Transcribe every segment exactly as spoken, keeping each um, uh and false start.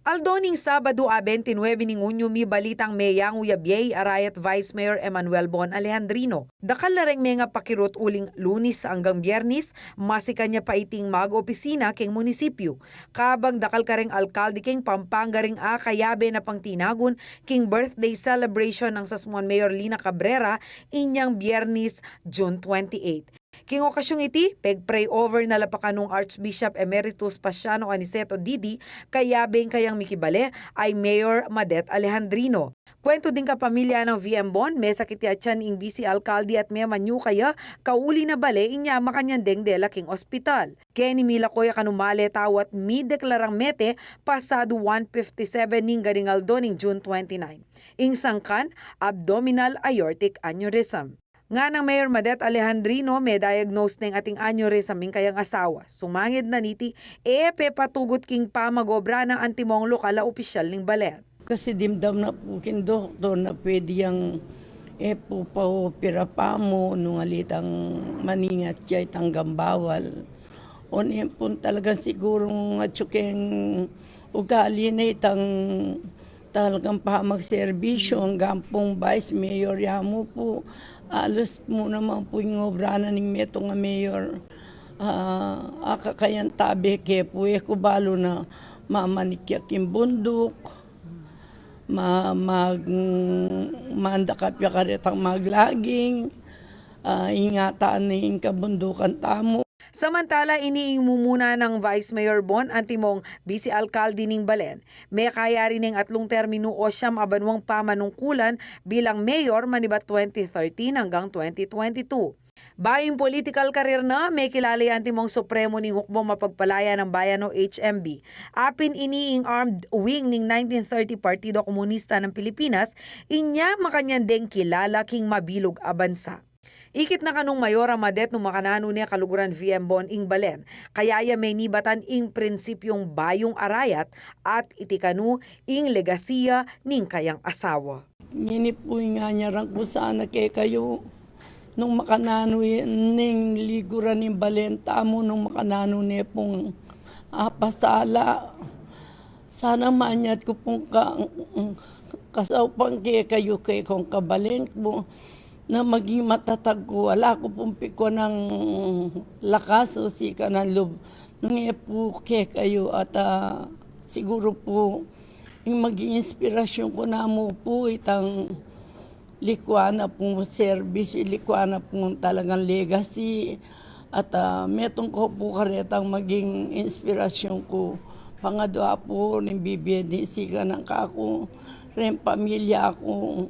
Aldo ning Sabadu, a bente nuebe ning Hunyu, mibalitang meyangu ya bie i Arayat Vice Mayor Emmanuel Bon Alejandrino. Dakal la reng mengapakirut uling Lunis anggang Biernis, masikan ya pa iting mag-opisina keng munisipyu. Kabang dakal kareng alkalde keng Pampanga ring akayabe na pang tinagun king birthday celebration nang sasmuan Mayor Lina Cabrera inyang Biernis, June twenty-eight. King okasyung iti, peg-pray over na la pa kanung Archbishop Emeritus Paciano Aniceto Didi, kayabe ing kayang mikibale a i Mayor Madet Alejandrino. Kwentu ding kapamilya nang V M Bon, mesakit ya atian ing bisi alkalde at memanyuka ya kauli na bale inya makanyan deng dela king ospital. Keni milako ya kanung male tau at mideklarang mete pasadu one fifty-seven ning ganing aldo ning June twenty-nine. Ing sangkan, abdominal aortic aneurysm. Nganang Mayor Madet Alejandrino, me-diagnose neng ating aneurysm ing kayang asawa. Sumangid na niti, e pepatugut king pamag-obra na antimong lokal a opisyal ning balen. Kasi dimdam na pu king doktor na pwede yang e pu pa-opera pa mu nung alitang maningat ya itang gambawal. O ne pun talagang sigurung atyu keng ugali na itang talagang pamagserbisyu, anggang pung vice mayor ya mu pu, alos mu naman pu ing obra na ning metung a mayor. Ah, akakayan tabe ke pu, e ku balu na mamanik ya king bunduk, ma-, mag-, mandakap ya karetang maglaging, ah, ingatan ning kabundukan tamu. Samantala, ini ing mumuna nang Vice Mayor Bon antimong bisi alkalde ning balen. Mekayari neng atlung terminu o siyam a banuang pamanungkulan bilang mayor manibat twenty thirteen anggang twenty twenty-two. Bayu ing political career na, mekilala ya antimong Supremo ning Hukbong Mapagpalaya nang Bayan o H M B. Apin ini ing armed wing ning nineteen thirty Partido Komunista ng Pilipinas, inya makanyan deng kilala king mabilug a bansa. Ikit na kanung Mayor a Madet nung makananu ne kaluguran V M Bon ing balen, kaya ya menibatan ing prinsipyung bayung arayat at iti kanu ing legasiya ning kayang asawa. Ngeni pu ing anyaran ku sana kekayu, nung makananu neng liguran ing balen tamu, nung makananu ne pung apasala. Sana manyat ku pung ka-, kasaupan kekayu kekong kabalen ku na maging matatag ku. Ala ku pung pikuan nang lakas o sikan nang lub nung e pu kekayu at, ah, siguru pu ing maging inspirasyon ku namu pu itang likuan na pung serbisyu, likuan na pung talagang legacy. At, ah, metung ku pu karetang maging inspirasyon ku. Pangadua pu, ning bibie ding sikan nang kaku, reng pamilya ku,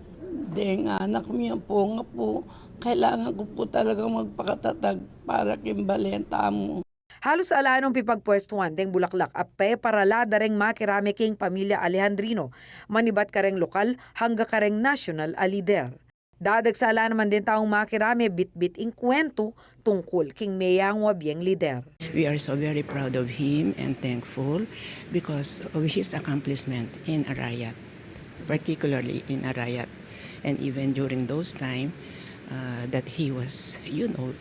deng anak mi, ampong apu. Kailangan ku pu talagang magpakatatag para king balen tamu. Halus ala nung pipagpwestuan deng bulaklak a peparala da reng makirame king pamilya Alejandrino, manibat kareng lokal angga kareng nasyonal a lider. Dadagsa la naman deng taung makirame bitbit ing kwentu tungkul king meyangu a bieng lider. We are so very proud of him and thankful because of his accomplishment in Arayat, particularly in Arayat, and even during those time, uh, that he was, you know,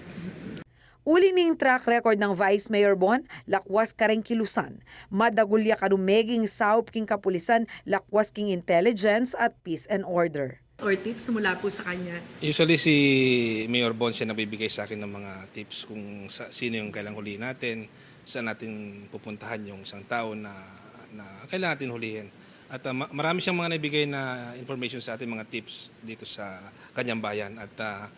Uli ning track record nang Vice Mayor Bon, lakwas kareng kilusan. Madagul ya kanu meging saup king kapulisan, lakwas king intelligence at peace and order. Or tips mula po sa kanya? Usually, si Mayor Bon siya nagbibigay sa akin ng mga tips kung sa-, sino yung kailangang hulihin natin, saan natin pupuntahan yung isang tao na, na kailangan natin hulihin. At, ah, ma-, marami siyang mga naibigay na information sa atin, mga tips dito sa kanyang bayan. At, ah,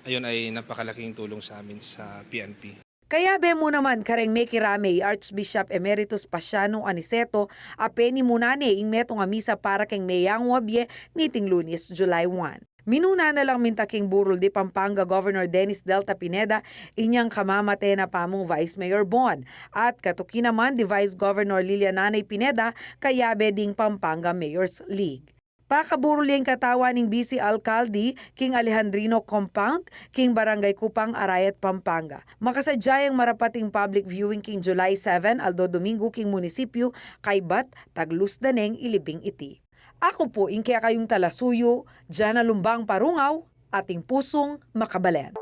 ayun ay napakalaking tulong sa amin sa P N P. Kayabe mu naman kareng mekirame i Archbishop Emeritus Paciano Aniceto, a penimunan ne ing metung a misa para keng meyangu a bie niting Lunes, July one. Minuna na lang minta king burol di Pampanga Governor Dennis Delta Pineda inyang kamamate na pamung Vice Mayor Bon, at katuki naman di Vice Governor Lilian Nanay Pineda, kayabe ding Pampanga Mayor's League. Pakaburol ya ing katawan ning bisi alkalde king Alejandrino Compound, king Barangay Kupang, Arayat, Pampanga. Makasadya yang marapat ing public viewing king July seven, aldo Domingo, king munisipyu, kaybat taglus da neng ilibing iti. Aku pu ing kekayung talasuyu, Jana Lumbang Parungaw, ating pusung makabalen.